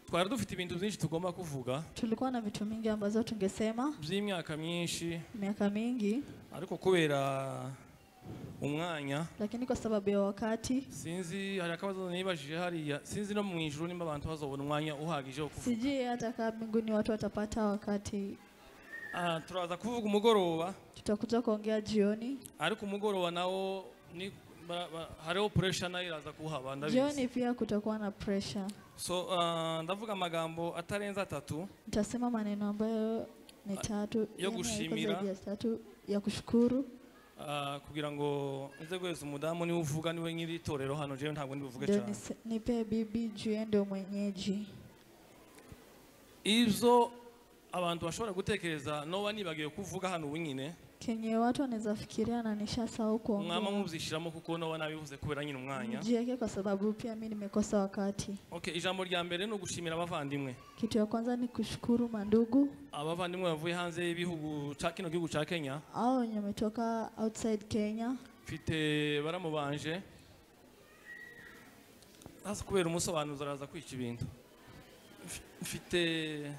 Twari dufite ibintu byinshi tugomba kuvuga. Tulikuwa na vitu mingi ambazo tungesema. By'imyaka myinshi. Miaka mingi. Ariko kubera umwanya. Lakini kwa sababu ya wakati. Sinzi hari akabazo nibajije hariya, sinzi no mu ijuru nimba abantu bazobona umwanya uhagije wo kuvuga. Sijui hata kama mbinguni watu watapata wakati. Turaza kuvuga umugoroba. Tutakuja kuongea jioni. Ariko umugoroba nawo ni hariho pressure nayo iraza kuhaba ndabizi. Jioni pia kutakuwa na pressure. So ndavuga amagambo atarenza atatu. Nitasema maneno ambayo ni tatu yo gushimira, tatu ya kushukuru. Kugira ngo nze gweza umudamu ni uvuga niwe nyiri itorero hano, jewe ntabwo ndibuvuge cyane. Nipe bibi juu ndio mwenyeji. Ivyo abantu bashobora gutekereza noba nibagiye kuvuga hano ubunyine. Kenye watu wanaweza fikiria na nishasahau kuongea. Mwama mubyishiramo kuko noba nabivuze kubera nyine umwanya. Jiweke kwa sababu pia mimi nimekosa wakati. Okay, ijambo rya mbere ni ugushimira abavandimwe. Kitu ya kwanza ni kushukuru mandugu. Abavandimwe bavuye hanze y'ibihugu ca kino gihugu ca Kenya. Hao wenye wametoka outside Kenya. Mfite baramubanje. Hasa kubera umusobanuzi araza kwica ibintu. Mfite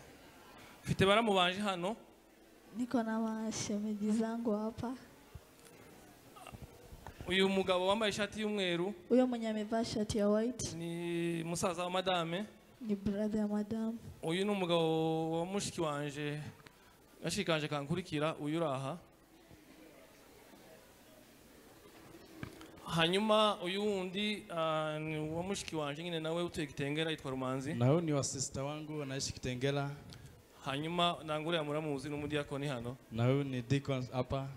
baramubanje hano. Niko na mashemeji zangu hapa. Uyu mugabo wambaye ishati y'umweru. Uyo mwenye amevaa shati ya white. Ni musaza wa madame. Ni brother ya madame. Uyu ni umugabo wa mushiki wanje. Gashikanje kankurikira uyu uraha. Hanyuma uyu wundi ni wa mushiki wanje nyine nawe utuye Kitengela yitwa Rumanzi. Na huyu ni wa sister wangu anaishi Kitengela. Hanyuma nangure muramuzi n'umudiyakoni hano. Na huyu ni deacon hapa.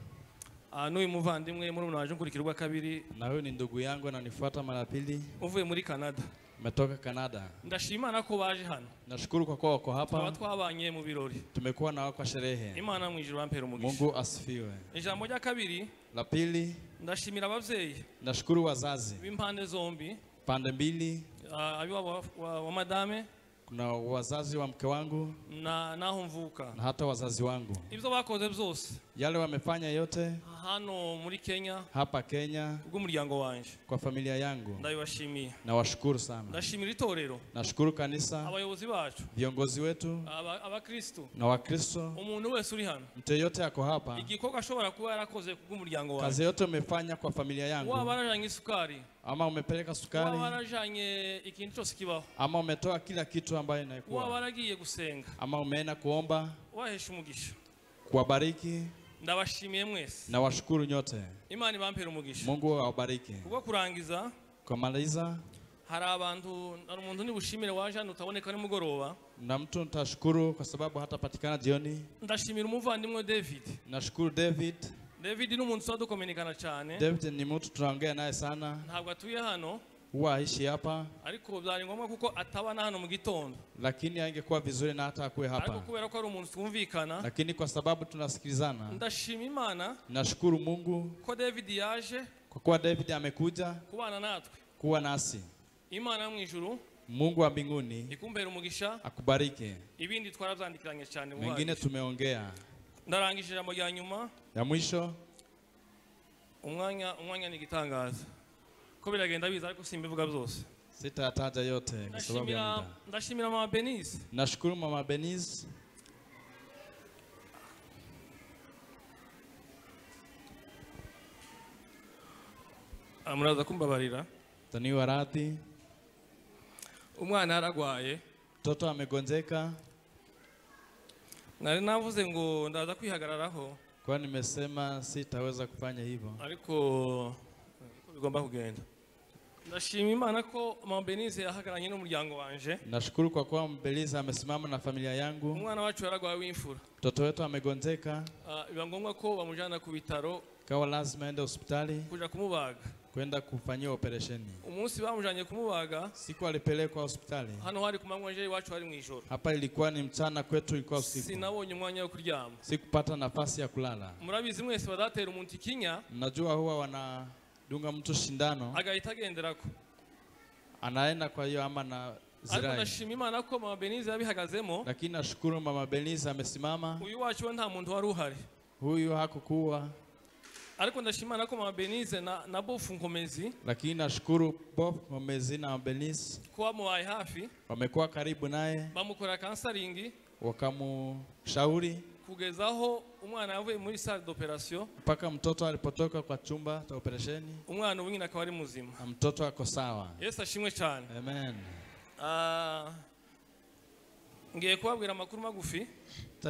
N'uyu muvandimwe muri waje nkurikirwa kabiri. Na huyu ni ndugu yangu ananifuata mara pili. Uvuye muri Canada. Umetoka Canada. Ndashima ko baje hano. Nashukuru kwa kuwa wako hapa. Twabanye mu birori. Tumekuwa na wao kwa sherehe. Imana mu ijuru bampera umugisha. Mungu asifiwe. Ijambo rya kabiri. La pili. Ndashimira abavyeyi. Nashukuru wazazi. B'impande zombi. Pande mbili. Abiwabo wa madame. Kuna wazazi wa mke wangu na naho mvuka na hata wazazi wangu. Ibyo bakoze byose, yale wamefanya yote hano muri Kenya, hapa Kenya, kubw'umuryango wanje, kwa familia yangu, ndabibashimiye. Nawashukuru sana. Ndashimira itorero. Nashukuru kanisa, abayobozi bacu, viongozi wetu, abakristo na Wakristo. Umuntu wese uri hano, mtu yote ako hapa, igikorwa ashobora kuba yarakoze kubw'umuryango wanje, kazi yote umefanya kwa familia yangu, waba warajanye isukari, ama umepeleka sukari, waba warajanye ikintu cyose kibaho, ama umetoa kila kitu ambayo inaikuwa, waba waragiye gusenga, ama umeenda kuomba, wahesha umugisha, kuwabariki. Ndabashimiye mwese. Nawashukuru nyote. Imana ibampere umugisha. Mungu awabariki. Kubwo kurangiza, kumaliza, hari abantu, hari umuntu nibushimire waje hano utaboneka nimugoroba. Na mtu nitashukuru kwa sababu hatapatikana jioni. Ndashimira umuvandimwe David. Nashukuru David. David ni umuntu tuzadukominikana cyane. David ni mtu tunaongea naye sana. Ntabwo atuye hano. Huwa aishi hapa. Ariko byari ngombwa kuko atabana hano mu gitondo. Lakini haingekuwa vizuri na hata akuwe hapa. Ariko kubera ko ari umuntu twumvikana. Lakini kwa sababu tunasikilizana. Ndashima Imana. Nashukuru Mungu. Ko David yaje. Kwa kuwa David amekuja kubana natwe. Kuwa nasi. Imana mu ijuru. Mungu wa mbinguni ikumbere umugisha. Akubariki. Ibindi twarabyandikiranye cyane. Mengine tumeongea. Ndarangije ijambo rya nyuma. Ya mwisho. Umwanya ni gitangaza. Ko biragenda biza ariko simbivuga byose. Sitataja yote kwa sababu ya muda. Ndashimira Mama Benize. Nashukuru Mama Benize. Amuraza kumbabarira. Taniwa radhi. Umwana aragwaye. Mtoto amegonjeka. Nari navuze ngo ndaza kwihagararaho. Kwa nimesema sitaweza kufanya hivyo. Ariko bigomba kugenda. Ndashima Imana ko Mama Benize yahagaranye n'umuryango wanje. Nashukuru kwa kuwa Mama Benize amesimama na familia yangu. Umwana wacu yaragwaye w'imfura. Mtoto wetu amegonjeka. Biba ngombwa ko bamujana ku bitaro. Kawa lazima aende hospitali. Kuja kumubaga. Kwenda kufanyiwa operesheni. Umunsi bamujanye kumubaga. Siku alipelekwa hospitali. Hano hari kumanywa nje iwacu hari mwijoro. Hapa ilikuwa ni mchana, kwetu ilikuwa usiku. Sinabonye umwanya wo kuryama. Sikupata nafasi ya kulala. Murabizi mwese badatera umuntu ikinya. Najua huwa wanadunga mtu shindano. Agahita agenderako. Anaenda kwa hiyo ama na zirai. Ariko ndashima Imana ko Mama Benize yabihagazemo. Lakini nashukuru Mama Benize amesimama. Uyu wacu nta muntu wari uhari. Huyu hakukuwa. Ariko ndashimana ko Mama Benize na Bofu Nkomezi. Lakini nashukuru Bofu Nkomezi na Benize kuwa mubaye hafi. Wamekuwa karibu naye. Bamukora counseling. Wakamushauri kugezaho umwana yavuye muri salle d'operation mpaka mtoto alipotoka kwa chumba cha operesheni. Umwana wingine akaba ari muzima. Mtoto ako sawa. Yesu ashimwe cyane. Amen. Ngiye kubabwira amakuru magufi.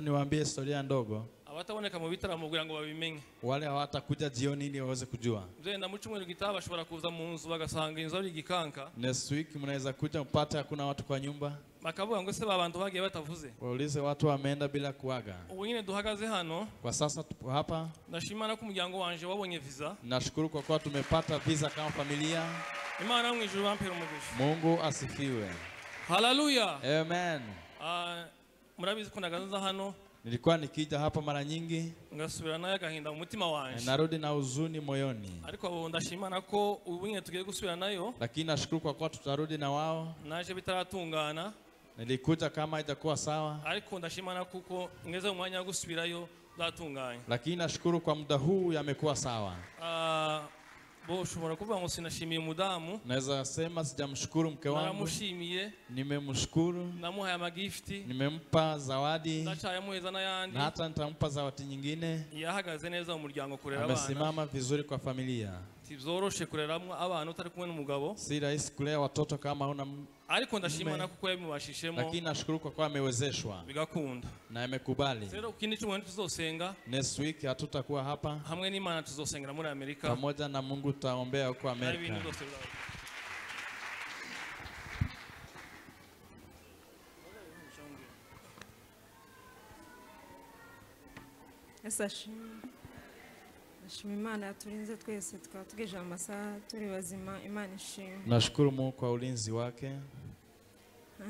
Niwaambie historia ndogo. Abataboneka mu bitaramo kugira ngo babimenye. Wale hawatakuja jioni ili waweze kujua. Nzenda mu cyumweru gitaha bashobora kuza mu nzu bagasanga inzu ari igikanka. Next week mnaweza kuja mpate hakuna watu kwa nyumba. Bakavuga ngo se babantu bagiye batavuze. Waulize watu wameenda bila kuaga. Ubu nyine duhagaze hano. Kwa sasa tupo hapa. Ndashimana ko umuryango wanje wabonye visa. Nashukuru kwa kuwa tumepata visa kama familia. Imana mu ijuru bampera umugisha. Mungu asifiwe. Hallelujah. Amen. Murabizi ko nagaza hano. Nilikuwa nikija hapa mara nyingi. Ngasubira nayo agahinda mu mutima wanje. Narudi na huzuni moyoni. Ariko ndashimana ko ubu nyine tugiye gusubira nayo. Lakini nashukuru kwa kuwa tutarudi na wao. Naje bitaratungana. Nilikuja kama haijakuwa sawa. Ariko ndashimana kuko ngeze mu mwanya wo gusubirayo zatunganye. Lakini nashukuru kwa muda huu yamekuwa sawa. Bo ushobora kuvuga ngo sinashimiye umudamu. Naweza sema sijamshukuru mke wangu. Naramushimiye. Nimemshukuru. Namuhaye amagifti. Nimempa zawadi. Ndacayamuheza n'ayandi. Na hata nitampa zawadi nyingine. Yahagaze neza mu muryango kurera abana. Amesimama vizuri kwa familia. Tibyoroshe kureramwa abana utari kumwe n'umugabo. Si rahisi kulea watoto kama huna. Ariko ndashimana kuko yabimubashishemo. Lakini nashukuru kwa kuwa amewezeshwa. Bigakunda. Na amekubali. Rero kindi cyumweru tuzosenga. Next week hatutakuwa hapa. Hamwe n'Imana tuzosengera muri Amerika. Pamoja na Mungu tutaombea huko Amerika. Yesu ashimwe. Nashima Imana yaturinze twese tukaba tugejeje amasaha turi bazima. Imana ishimwe. Nashukuru Mungu kwa ulinzi wake.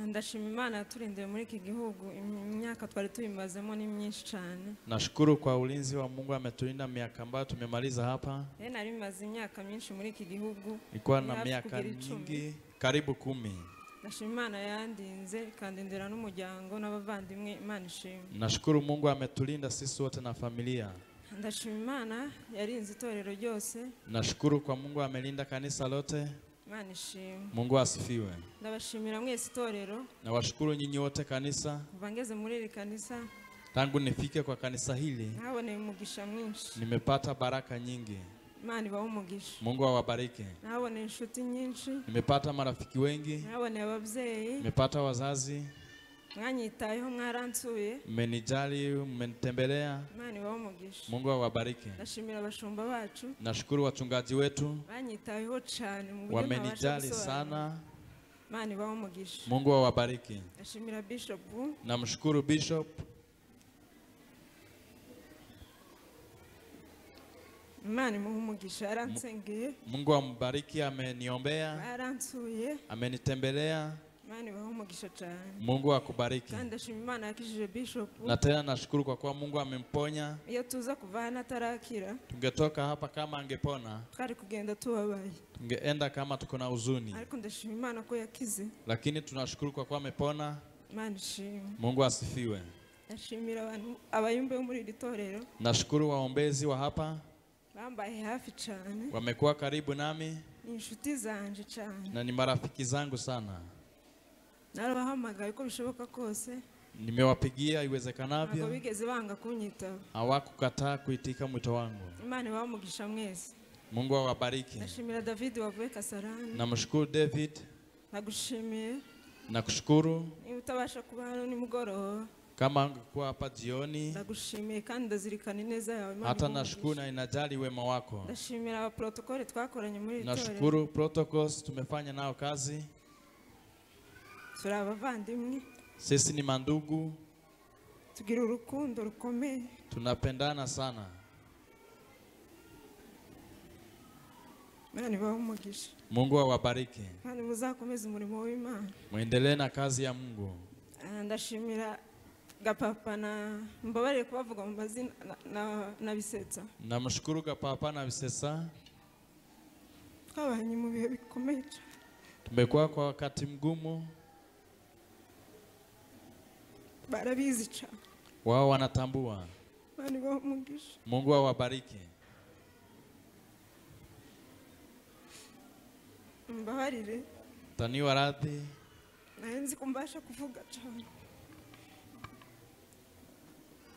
Ndashima Imana yaturindiye muri iki gihugu imyaka twari tuyimazemo ni myinshi cyane. Nashukuru kwa ulinzi wa Mungu ametulinda miaka ambayo tumemaliza hapa. Nari maze imyaka myinshi muri iki gihugu. Nilikuwa na miaka nyingi karibu 10. Ndashima Imana yandinze ikandindira n'umuryango n'abavandimwe. Imana ishimwe. Nashukuru Mungu ametulinda sisi wote na familia. Ndashima Imana yarinze itorero ryose. Nashukuru kwa Mungu amelinda kanisa lote. Imana ishimwe. Mungu asifiwe. Ndabashimira mwese itorero. Nawashukuru nyinyi wote kanisa. Kuva ngeze muri iri kanisa. Tangu nifike kwa kanisa hili. Naboneye umugisha mwinshi. Nimepata baraka nyingi. Imana ibahe umugisha. Mungu awabariki. Naboneye inshuti nyinshi. Nimepata marafiki wengi. Naboneye ababyeyi. Nimepata wazazi. Mwanyitayeho mwaransuye. Mmenijali, mmenitembelea. Imana ibahe umugisha. Mungu awabariki. Ndashimira abashumba bacu. Nashukuru wachungaji wetu. Banyitayeho cyane mu buryo ntabasha Wamenijali gusobanura. sana. Imana ibahe umugisha. Mungu awabariki. Ndashimira Bishop. Namshukuru Bishop. Imana imuhe umugisha yaransengeye. Mungu ambariki, ameniombea. Yaransuye. Amenitembelea. Imana ibahe umugisha cyane. Mungu akubariki. Kandi ndashima Imana yakijije Bishop. Na tena nashukuru kwa kuwa Mungu amemponya. Iyo tuza kuva hano atarakira. Tungetoka hapa kama angepona. Twari kugenda tubabaye. Tungeenda kama tuko na huzuni. Ariko ndashima Imana ko yakize. Lakini tunashukuru kwa kuwa amepona. Imana ishimwe. Mungu asifiwe. Ndashimira abantu abayumbe bo muri iri torero. Nashukuru waombezi wa hapa. Bambaye hafi cyane. Wamekuwa karibu nami. Ni inshuti zanje cyane. Na ni marafiki zangu sana. Narabahamagaye uko bishoboka kose. Nimewapigia iwezekanavyo. Ntabwo bigeze banga kunyitaba. Hawakukataa kuitika mwito wangu. Imana ibahe umugisha mwese. Mungu awabariki. Ndashimira David wavuye Kasarani. Namshukuru David. Nagushimiye. Nakushukuru. Niba utabasha kuba hano nimugoroba. Kama ungekuwa hapa jioni. Ndagushimiye kandi ndazirikana ineza yawe. Hata nashukuru na inajali wema wako. Ndashimira aba protocole twakoranye muri iri torero. Nashukuru protocols tumefanya nao kazi. Turi abavandimwe. Sisi ni mandugu. Tugira urukundo rukomeye. Tunapendana sana. Imana ibahe umugisha. Mungu awabariki. Kandi muzakomeze umurimo w'Imana. Muendelee na kazi ya Mungu. Ndashimira Gapapa na mbabarire kubavuga mu mazina na Bisetsa. Namshukuru Gapapa na Bisetsa. Twabanye mu bihe bikomeye cyane. Tumekuwa kwa wakati mgumu. Barabizi cyane. Wao wanatambua. Imana ibahe umugisha. Mungu awabariki. Mbabarire. Taniwa radhi. Nari nzi ko mbasha kuvuga cyane,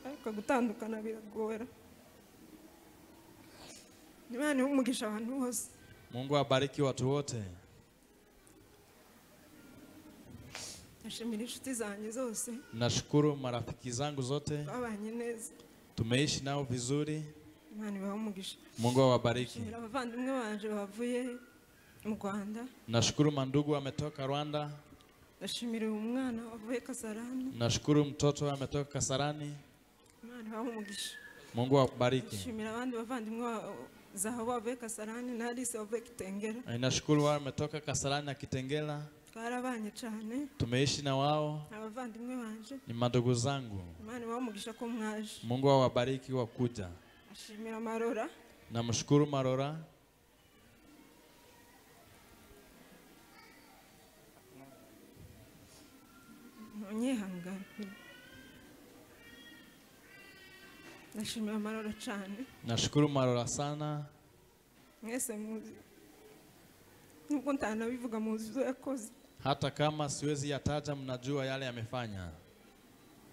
ariko gutandukana biragora. Imana ihe umugisha abantu bose. Mungu abariki watu wote. Ndashimira inshuti zanjye zose. Nashukuru marafiki zangu zote. Twabanye neza. Tumeishi nao vizuri. Imana ibahe umugisha. Mungu awabariki. Ndashimira abavandimwe banje bavuye mu Rwanda. Nashukuru mandugu wametoka Rwanda. Ndashimira umwana wavuye Kasarani. Nashukuru mtoto ametoka Kasarani. Imana ibahe umugisha. Mungu awabariki. Ndashimira abandi bavandimwe Zahabu wavuye Kasarani na Alice wavuye Kitengela. Nashukuru wao wametoka Kasarani na Kitengela. Twarabanye cyane. Tumeishi na wao. Abavandimwe banje. Ni madogo zangu. Imana ibahe umugisha ko mwaje. Mungu awabariki wa kuja. Ndashimira Marora. Namshukuru Marora. Onyehangana. Ndashimira Marora cyane. Nashukuru Marora sana. Mwese muzi. Nubwo ntanabivuga muzi ibyo yakoze. Hata kama siwezi yataja, mnajua yale amefanya.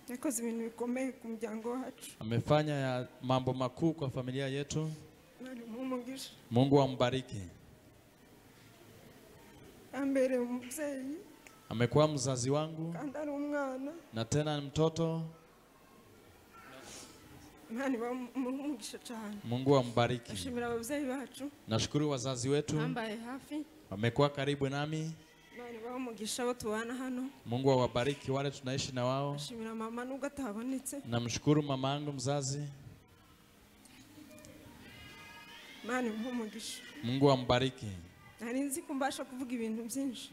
Yakoze ibintu bikomeye ku muryango wacu. Amefanya ya mambo makuu kwa familia yetu. Mungu Mungu ambariki. Ambere umubyeyi. Amekuwa mzazi wangu. Kandi ari umwana. Na tena mtoto. Imana ibahe umugisha cyane. Mungu ambariki. Ndashimira ababyeyi bacu. Nashukuru wazazi wetu. Bambaye hafi. Wamekuwa karibu nami. Imana ibahe umugisha abo tubana hano. Mungu awabariki wale tunaishi na wao. Ndashimira mama nubwo atabonetse. Namshukuru mama yangu mzazi. Imana imuhe umugisha. Mungu ambariki. Nari nzi ko mbasha kuvuga ibintu byinshi.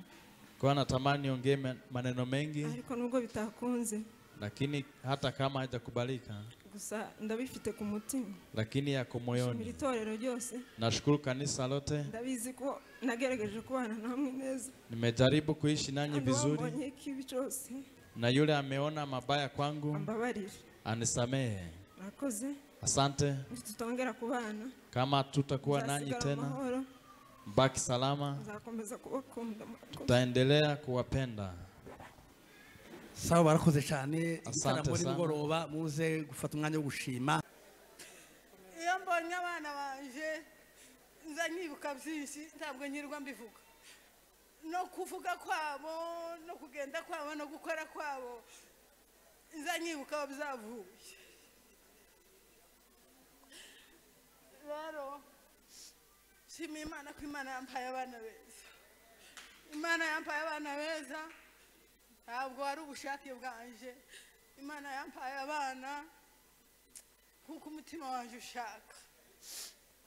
Kwa natamani niongee maneno mengi. Ariko nubwo bitakunze. Lakini hata kama haijakubalika. Gusa ndabifite ku mutima. Lakini yako moyoni. Ndashimira itorero ryose. Nashukuru kanisa lote. Ndabizi ko nagerageje kubana namwe neza. Nimejaribu kuishi nanyi vizuri. Mbonye ikibi cyose. Na yule ameona mabaya kwangu. Ambabarire. Anisamehe. Murakoze. Asante. Tutongera kubana. Kama tutakuwa nanyi tena. Mbaki salama. Nzakomeza kubakunda. Tutaendelea kuwapenda. Sawa, barakoze cyane. Asante sana. Nimugoroba muze gufata umwanya wo gushima. Iyo mbonye abana banje nza nyibuka byinshi, ntabwo nyirirwa mbivuga. No kuvuga kwabo, no kugenda kwabo, no gukora kwabo, nza nyibuka aho byavuye. Rero nshimiye Imana ko Imana yampaye abana beza. Imana yampaye abana beza. Ntabwo ari ubushake bwanje. Imana yampaye abana kuko umutima wanje ushaka.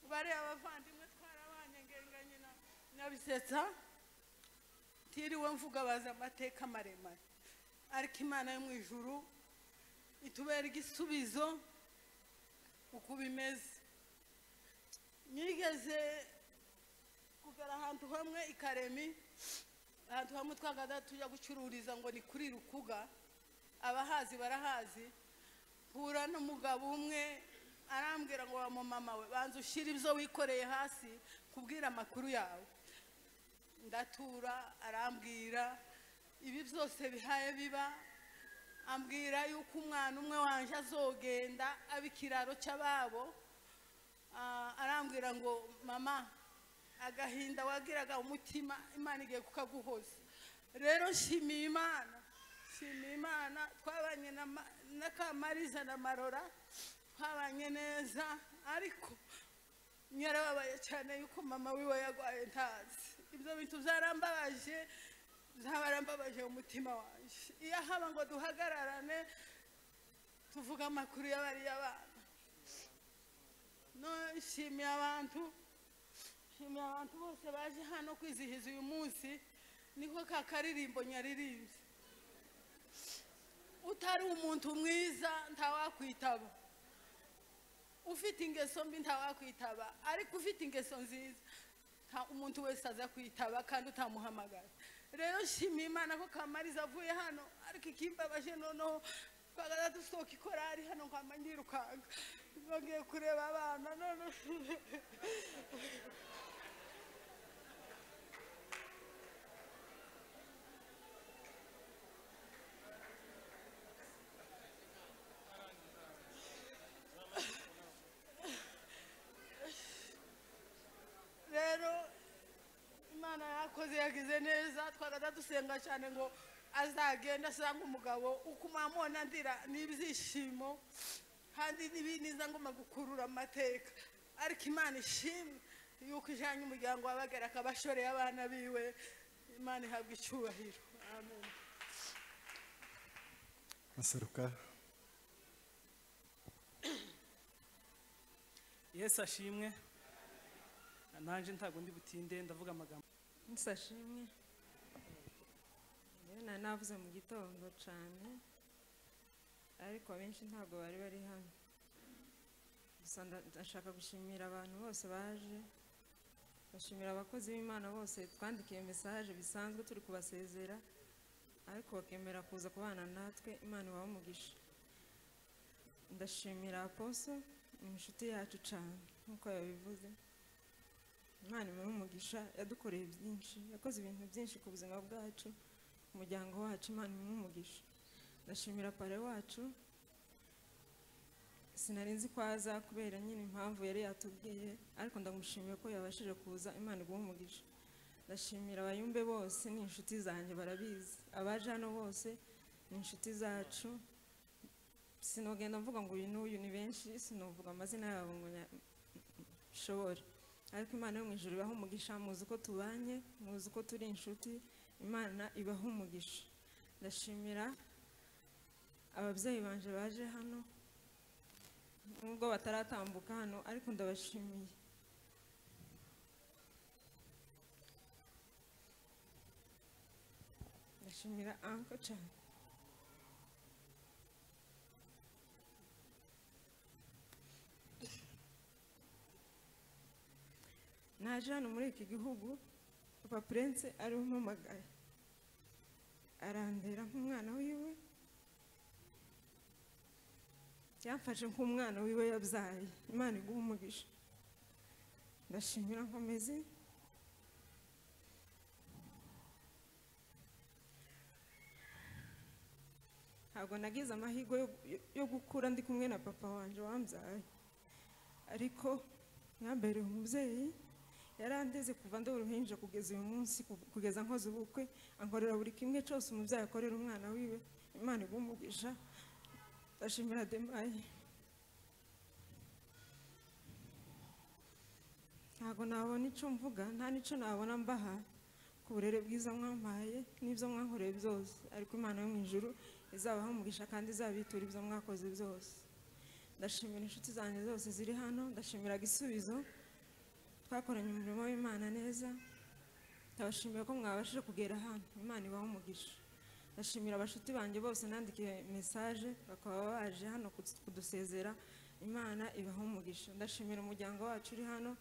Bari abavandimwe twarabanye ngenganye na Nyabisetsa, ntiriwe mvuga baza amateka maremare, ariko Imana yo mu ijuru itubera igisubizo uko bimeze. Nigeze kugera ahantu hamwe i Karemi, ahantu hamwe twagada tujya gucururiza ngo ni kuri Rukuga, abahazi barahazi. Mpura n'umugabo umwe arambwira ngo wa mama we, banza ushyire ibyo wikoreye hasi kubwira amakuru yawe. Ndatura, arambwira ibi byose bihaye biba, ambwira yuko umwana umwe wanje azogenda aba ikiraro cy'ababo. Arambwira ngo mama, agahinda wagiraga umutima Imana igiye kukaguhoza. Rero nshimiye Imana, nshimiye Imana. Twabanye na Kamariza na Marora, twabanye neza, ariko nyarababaye cyane yuko mama wiwe yagwaye ntazi. Ibyo bintu byarambabaje, byabarambabaje umutima wanje. Iyo haba ngo duhagararane tuvuga amakuru y'abariya bana. No nshimiye abantu, nshimiye abantu bose baje hano kwizihiza uyu munsi. Niko ka karirimbo nyaririmbye. Utari umuntu mwiza ntawakwitaba, ufite ingeso mbi ntawakwitaba, ariko ufite ingeso nziza umuntu wese aza kwitaba kandi utamuhamagara. Rero nshimiye Imana ko Kamariza avuye hano, ariko ikimbabaje noneho twagara dusohoka ikorari hano nkama ndirukanga ngiye kureba abana none. Yagize neza, twagada dusenga cyane ngo azagenda asanga umugabo uko mwamubona ndira n'ibyishimo kandi n'ibiniza ngoma gukurura amateka. Ariko Imana ishimwe yuko ijanye umuryango wabagera akabashoreye abana biwe. Imana ihabwa icyubahiro. Amen. Maseruka. Yesu ashimwe. Nanje ntago ndi butinde, ndavuga amagambo. Yesu ashimwe. Rero navuze mu gitondo cyane, ariko abenshi ntabwo bari bari hano. Gusa ndashaka gushimira abantu bose baje, ndashimira abakozi b'Imana bose twandikiye message bisanzwe turi kubasezera, ariko bakemera kuza kubana natwe. Imana ibahe umugisha. Ndashimira Apostle, ni inshuti yacu cyane nkuko yabivuze. Imana imuhe umugisha, yadukoreye byinshi, yakoze ibintu byinshi ku buzima bwacu, umuryango wacu. Imana imuhe umugisha. Ndashimira pare wacu, sinari nzi ko aza kubera nyine impamvu yari yatubwiye, ariko ndamushimiye ko yabashije kuza. Imana iguhe umugisha. Ndashimira abayumbe bose, ni inshuti zanjye barabizi, abaje hano bose ni inshuti zacu. Sinogenda mvuga ngo uyu n'uyu, ni benshi, sinovuga amazina yabo ngo nshobore, ariko Imana yo mu ijuru ibahe umugisha. Muzi uko tubanye, muzi uko turi inshuti, Imana ibahe umugisha. Ndashimira ababyeyi banje baje hano, nubwo bataratambuka hano, ariko ndabashimiye. Ndashimira anko cyane. Naje hano muri iki gihugu, Papa Prince ari umpamagaye, arandera nk'umwana wiwe, yamfashe nk'umwana wiwe yabyaye. Imana iguhe umugisha. Ndashimira nkomeze. Ntabwo nagize amahirwe yo gukura ndi kumwe na papa wanje wambyaye, ariko yambereye umubyeyi, yarandeze kuva ndi uruhinja kugeza uyu munsi, kugeza nkoze ubukwe, ankorera buri kimwe cyose umubyeyi akorera umwana wiwe. Imana iguhe umugisha. Ndashimira Demayi. Ntabwo nabona icyo mvuga, nta n'icyo nabona mbaha ku burere bwiza mwampaye n'ibyo mwankoreye byose, ariko Imana yo mu ijuru izabaha umugisha kandi izabitura ibyo mwakoze byose. Ndashimira inshuti zanjye zose ziri hano, ndashimira Gisubizo twakoranye umurimo w'Imana neza. Ndabashimiye ko mwabashije kugera hano. Imana ibahe umugisha. Ndashimira abashuti banjye bose nandikiye message bakaba baje hano kudusezera. Imana ibahe umugisha. Ndashimira umuryango wacu uri hano.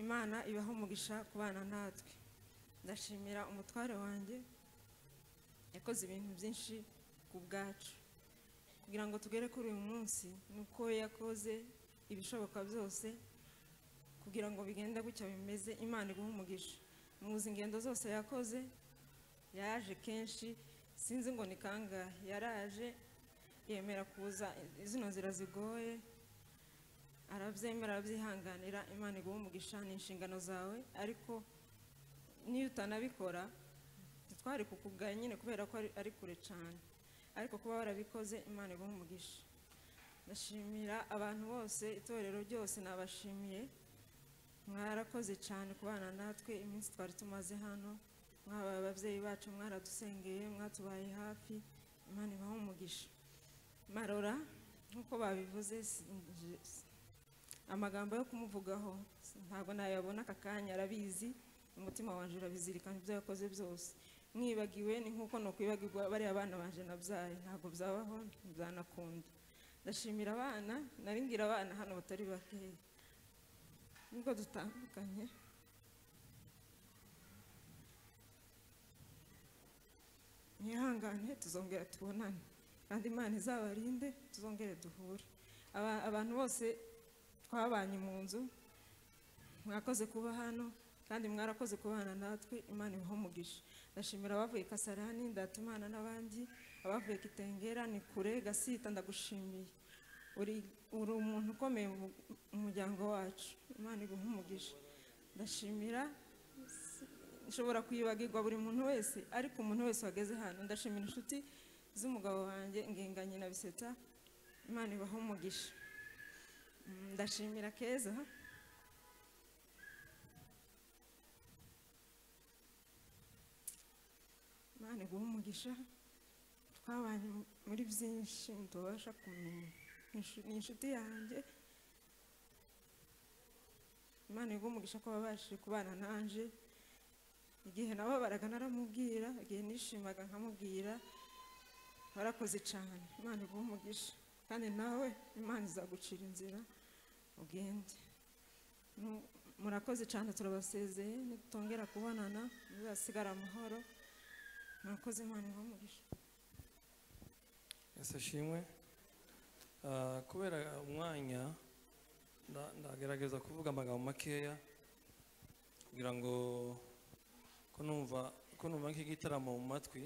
Imana ibahe umugisha kubana natwe. Ndashimira umutware wanjye yakoze ibintu byinshi ku bwacu kugira ngo tugere kuri uyu munsi, nuko yakoze ibishoboka byose kugira ngo bigende gutya bimeze. Imana iguhe umugisha. Muzi ingendo zose yakoze, yaje kenshi, sinzi ngo ni kangahe yaraje, yemera kuza zino nzira zigoye, arabyemera, arabyihanganira. Imana iguhe umugisha, ni inshingano zawe, ariko niyo utanabikora twari kukugaya nyine kubera ko ari kure cyane, ariko kuba warabikoze Imana iguhe umugisha. Ndashimira abantu bose, itorero ryose nabashimiye, mwarakoze cyane kubana natwe iminsi twari tumaze hano, mwabaye ababyeyi bacu, mwaradusengeye, mwatubaye hafi. Imana ibahe umugisha. Marora nkuko babivuze, amagambo yo kumuvugaho ntabwo nayabona aka kanya, arabizi, umutima wanje urabizirikana ibyo yakoze byose. Mwibagiwe ni nkuko nokwibagirwa bariya abana banje nabyaye, ntabwo byabaho, ntibyanakunda. Ndashimira abana, nari ngira abana hano batari bakeya nubwo dutandukanye. Mwihangane, tuzongera tubonane kandi Imana izabarinde, tuzongere duhure. Abantu bose twabanye mu nzu, mwakoze kuba hano kandi mwarakoze kubana natwe. Imana ibahe umugisha. Ndashimira abavuye Kasarani, Ndatimana n'abandi, abavuye Kitengera, ni kure, Gasita, ndagushimiye. Uri umuntu ukomeye mu muryango wacu. Imana iguhe umugisha. Ndashimira Nshobora kwibagirwa buri muntu wese, ariko umuntu wese wageze hano ndashimira inshuti z'umugabo wanjye Ngenganye na Biseta, Imana ibahe umugisha. Ndashimira Keza Imana iguhe umugisha, twabanye muri byinshi ntubasha kumenya. Ni inshuti yanjye, Imana iguhe umugisha ko wabashije kubana nanje. Igihe nababaraga naramubwira, igihe nishimaga nkamubwira. Warakoze cyane, Imana iguhe umugisha, kandi nawe Imana izagucira inzira ugende. Murakoze cyane, turabasezeye, nitongera kubonana muzasigara amahoro. Murakoze, Imana iguhe umugisha. Yesu ashimwe. Kubera umwanya ndagerageza kuvuga amagambo makeya kugira ngo ko numva nk'igitaramo mu matwi,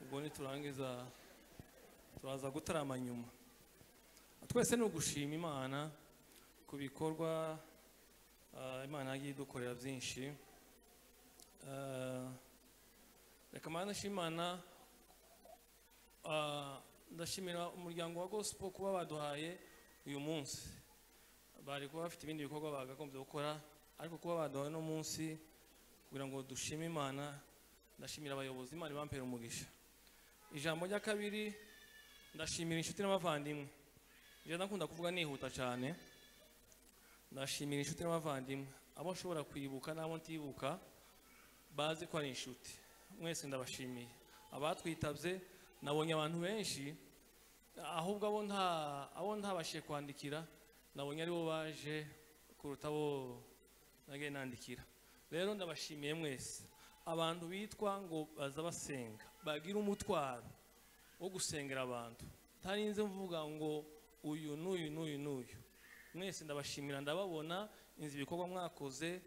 ubwo niturangiza turaza gutarama nyuma. Twese ni ugushima Imana ku bikorwa Imana yagiye idukorera byinshi. Reka mana nshimana, ndashimira umuryango wa Gospel kuba baduhaye uyu munsi. Bari kuba bafite ibindi bikorwa bagakombye gukora, ariko kuba baduhaye no munsi kugira ngo dushime Imana. Ndashimira abayobozi, Imana ibampere umugisha. Ijambo rya kabiri, ndashimira inshuti n'abavandimwe. Njye ndakunda kuvuga nihuta cyane. Ndashimira inshuti n'abavandimwe, abo nshobora kwibuka n'abo ntibuka bazi ko ari inshuti. Mwese ndabashimiye. Abatwitabye, nabonye abantu benshi, ahubwo abo ntabashije kwandikira nabonye aribo baje kuruta abo nagiye nandikira. Rero ndabashimiye mwese. Abantu bitwa ngo baza basenga, bagira umutwaro wo gusengera abantu, ntarinze mvuga ngo uyu n'uyu n'uyu n'uyu. Mwese ndabashimira, ndababona inzi ibikorwa mwakoze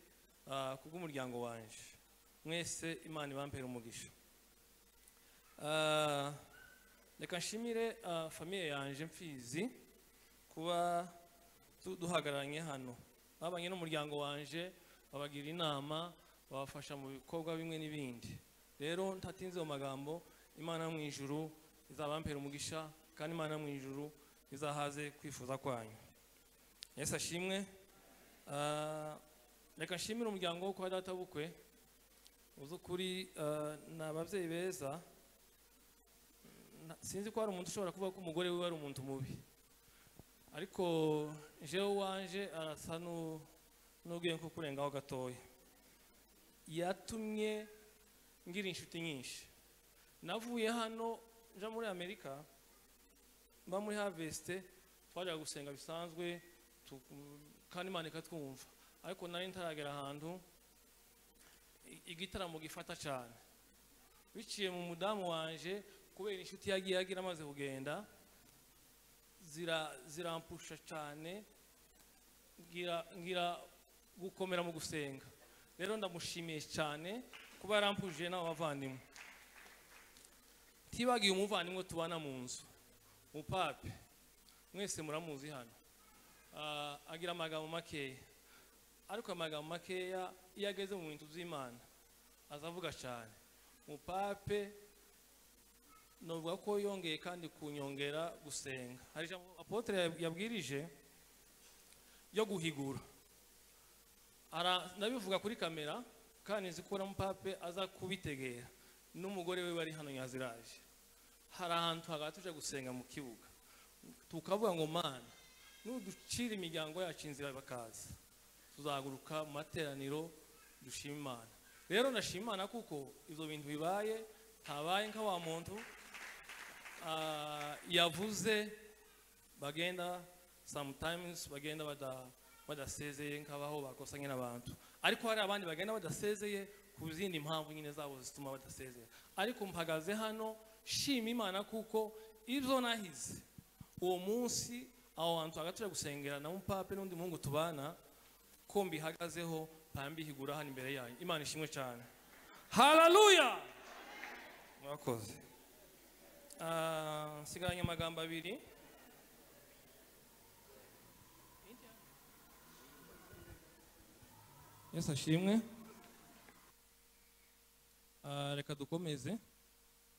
kubw'umuryango wanje. Mwese Imana ibampere umugisha. Reka nshimire famiye yanje Mfizi kuba duhagararanye hano. Babanye n'umuryango wanje, babagira inama, babafasha mu bikorwa bimwe n'ibindi. Rero ntatinze mu magambo, Imana mu ijuru izabampera umugisha, kandi Imana mu ijuru izahaze kwifuza kwanyu. Yesu ashimwe. Reka nshimire umuryango wo kwa data bukwe. Uzukuri ni ababyeyi beza. Sinzi ko hari umuntu ushobora kuvuga ko umugore we ari umuntu mubi, ariko jewe wanje arasa n'ugiye nko kurengaho gatoya. Yatumye ngira inshuti nyinshi. Navuye hano nja muri Amerika, mba muri Harvest, twajyaga gusenga bisanzwe kandi Imana ikatwumva, ariko nari ntaragera ahantu igitaramo gifata cyane. Biciye mu mudamu wanje, kubera inshuti yagiye agira amaze kugenda, zirampusha cyane, ngira gukomera mu gusenga. Rero ndamushimiye cyane kuba yarampuje n'abavandimwe. Tibagiye umuvandimwe tubana mu nzu, mupape, mwese muramuzi hano. Agira amagambo makeya, ariko amagambo makeya iyo ageze mu bintu by'Imana azavuga cyane. Mupape novuga ko yongeye kandi kunyongera gusenga. Hari ijambo apotre yabwirije yo guhigura, ndabivuga kuri kamera kandi nzi ko na mupape aza kubitegera, n'umugore we bari hano Nyaziraje. Hari ahantu hagati tuje gusenga mu kibuga, tukavuga ngo Mana nuducira imiryango yacu inzira bakaza, tuzahaguruka mu materaniro dushima Imana. Rero ndashima Imana kuko izo bintu bibaye, ntabaye nka wa muntu yavuze bagenda sometimes bagenda badasezeye nkabaho bakosanye n'abantu, ariko hari abandi bagenda badasezeye ku zindi mpamvu nyine zabo zituma badasezeye. Ariko mpagaze hano shima Imana kuko ibyo nahize uwo munsi aho hantu hagati gusengera na mupape n'undi muhungu tubana, ko mbihagazeho mpambihigura hano imbere yanyu. Imana ishimwe cyane. Haleluya. Mwakoze. Nsigaranye amagambo abiri. Yesu ashimwe. Reka dukomeze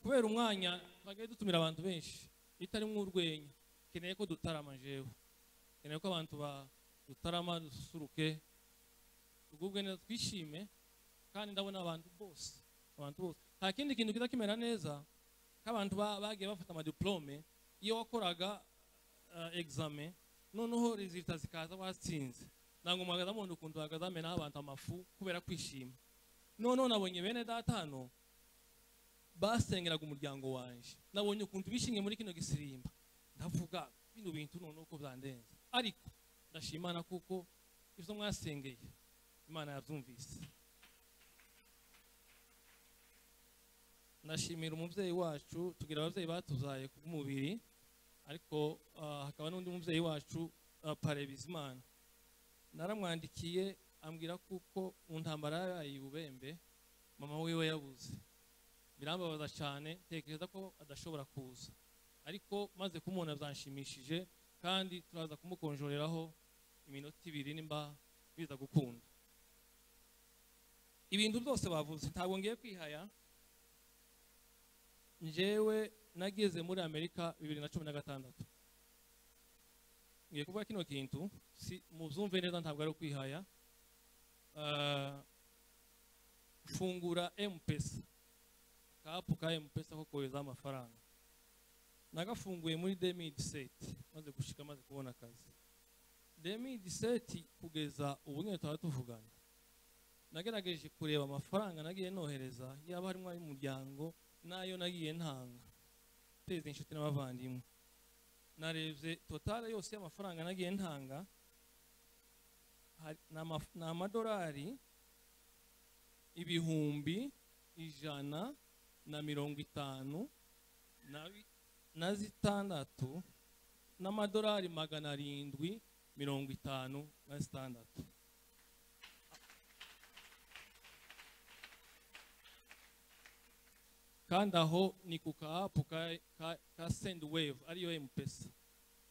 kubera umwanya twagiye dutumira abantu benshi itarimo urwenya. Keneye ko dutarama, jewe keneye ko abantu ba dutarama, dususuruke, tugubwe neza, twishime. Kandi ndabona abantu bose, abantu bose, nta kindi kintu kiza kimera neza k'abantu bagiye bafata amadiplome. Iyo wakoraga examen, noneho résultat zikaza watsinze, ntabwo muhagaze mubona ukuntu bahagaze bamenaho abantu amafu kubera kwishima. Noneho nabonye bene data hano basengeraga umuryango wanje, nabonye ukuntu bishingiye muri kino gisirimba, ndavuga bino bintu noneho uko byandenze. Ariko ndashimana kuko ivyo mwasengeye Imana yavyumvise. Ndashimira umuvyeyi wacu, tugira abavyeyi batuzaye ku mubiri, ariko hakaba n'undi muvyeyi wacu, Pare Bizimana. Naramwandikiye ambwira kuko mu ntambara yabaye i Bubembe mama wiwe yabuze, birambabaza cyane, ntekereza ko adashobora kuza, ariko maze kumubona byanshimishije, kandi turaza kumukonjoreraho iminota 2 nimba biza gukunda. Ibintu byose bavuze ntabwo ngiye kwihaya. Njyewe nageze muri Amerika 2016. Ngiye kuvuga kino kintu si muzumve neza, ntabwo ari ukwihaya. Fungura M-Pesa, ka app ka M-Pesa ko kohereza amafaranga, nagafunguye muri 2017 maze gushika, maze kubona akazi 2017 kugeza ubu nyine twaba tuvugana. Nagerageje kureba amafaranga nagiye nohereza, yaba harimo ay'umuryango n'ayo nagiye ntanga teza inshuti n'abavandimwe. Narebye totale yose y'amafaranga nagiye ntanga ni amadolari 156,756 n'amadolari 756. Kandi aho ni ku ka app ka Sendwave, ariyo M-Pesa,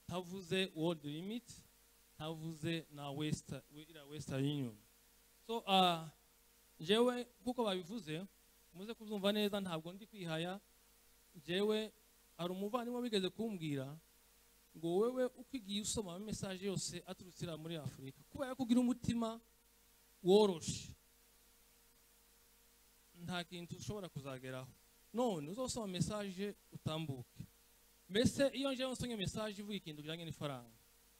ntavuze World Remit, ntavuze na Western Union. So njyewe kuko babivuze muze kubyumva neza, ntabwo ndi kwihaya. Njyewe hari umuvandimwe wigeze kumbwira ngo wewe uko igiye usoma message yose aturutse muri Afurika, kubera ko ugira umutima woroshe nta kintu ushobora kuzageraho. None uzosoma message utambuke. Mbese iyo nje nsomye message ivuga ikintu kijanye n'ifaranga,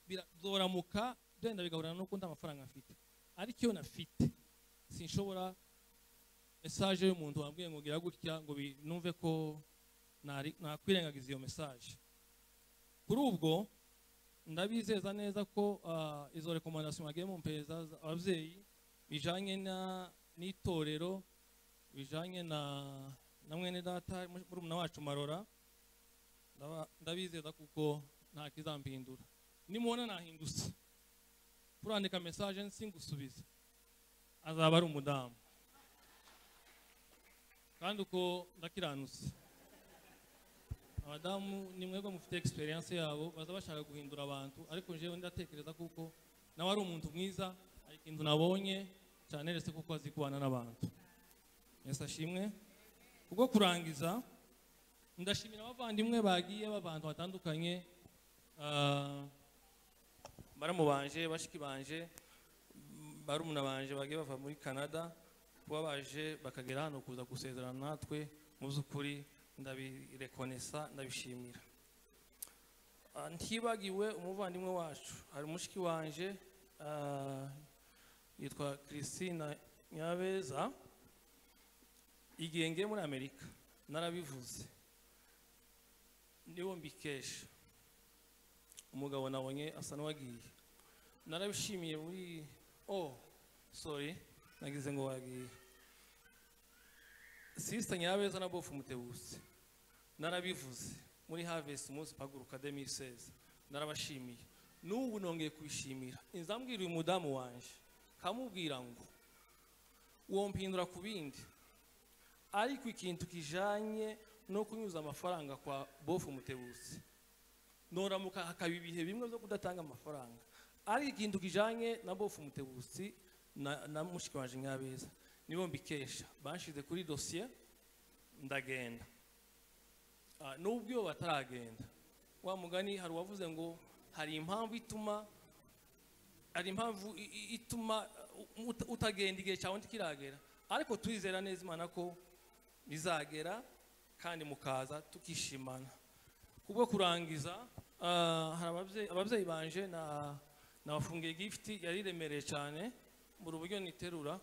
bizoramuka byenda bigahurana nuko nta mafaranga mfite, ariko iyo nafite sinshobora message y'umuntu wambwiye ngo gira gutya ngo numve ko nakwirengagiza iyo message. Kuri ubwo ndabizeza neza ko izo recommandation bagiye mumpeza abavyeyi bijanye n'itorero, bijanye na mwene data murumuna wacu Marora, ndabizeza kuko nta kizampindura. Nimubona nahindutse kurandika message nsingusubiza, azaba ari umudamu, kandi uko ndakiranutse. Abadamu ni mwebwe mufite experience yabo, baza bashaka guhindura abantu, ariko jewe ndatekereza kuko nawe ari umuntu mwiza, ari ikintu nabonye cyane rese kuko azi kubana n'abantu. Yesu ashimwe. Ubwo kurangiza ndashimira abavandimwe bagiye b'abantu batandukanye, baramu banje, bashiki banje, barumuna banje bagiye bava muri Canada, kuba baje bakagera hano kuza gusezerana natwe, mu by'ukuri ndabirekonesa, ndabishimira. Ntibagiwe umuvandimwe wacu, hari mushiki wanje yitwa Christina Nyabeza. Igihe ngiye muri Amerika narabivuze, niwo mbikesha umugabo nabonye asa n'uwagiye, narabishimiye muri sorry nagize ngo wagiye. Sister Nyabeza na Bofu Mutebutsi narabivuze muri Harvest umunsi paguruka 2016, narabashimiye, n'ubu nongeye kubishimira. Inzambwira uyu mudamu wanje kamubwira ngo wompindura ku bindi, ariko ikintu kijanye no kunyuza amafaranga kwa Bofu Mutebutsi noramuka hakaba ibihe bimwe byo kudatanga amafaranga, ariko ikintu kijanye na Bofu Mutebutsi na mushiki wanje Nyabeza nibo mbikesha, banshize kuri dossier. Ndagenda. Nubwo iyo bataragenda, wa mugani hari uwavuze ngo hari impamvu ituma, hari impamvu ituma utagenda igihe cyawe ntikiragera, ariko turizera neza Imana ko bizagera kandi mukaza tukishimana. Kubwo kurangiza, hari ababyeyi banje na nabafungiye gift yari iremereye cyane mu buryo niterura,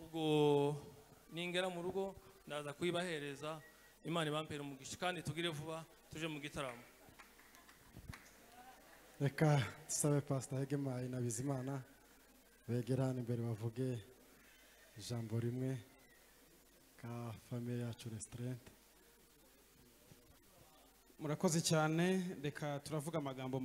ubwo ningera mu rugo ndaza kuyibahereza. Imana ibampere umugisha kandi tugire vuba tuje mu gitaramo. Reka dusabe Pastor Hegemayi na Bizimana begere hano imbere bavuge ijambo rimwe ka famille yacu restaurant. Murakoze cyane, reka turavuga amagambo.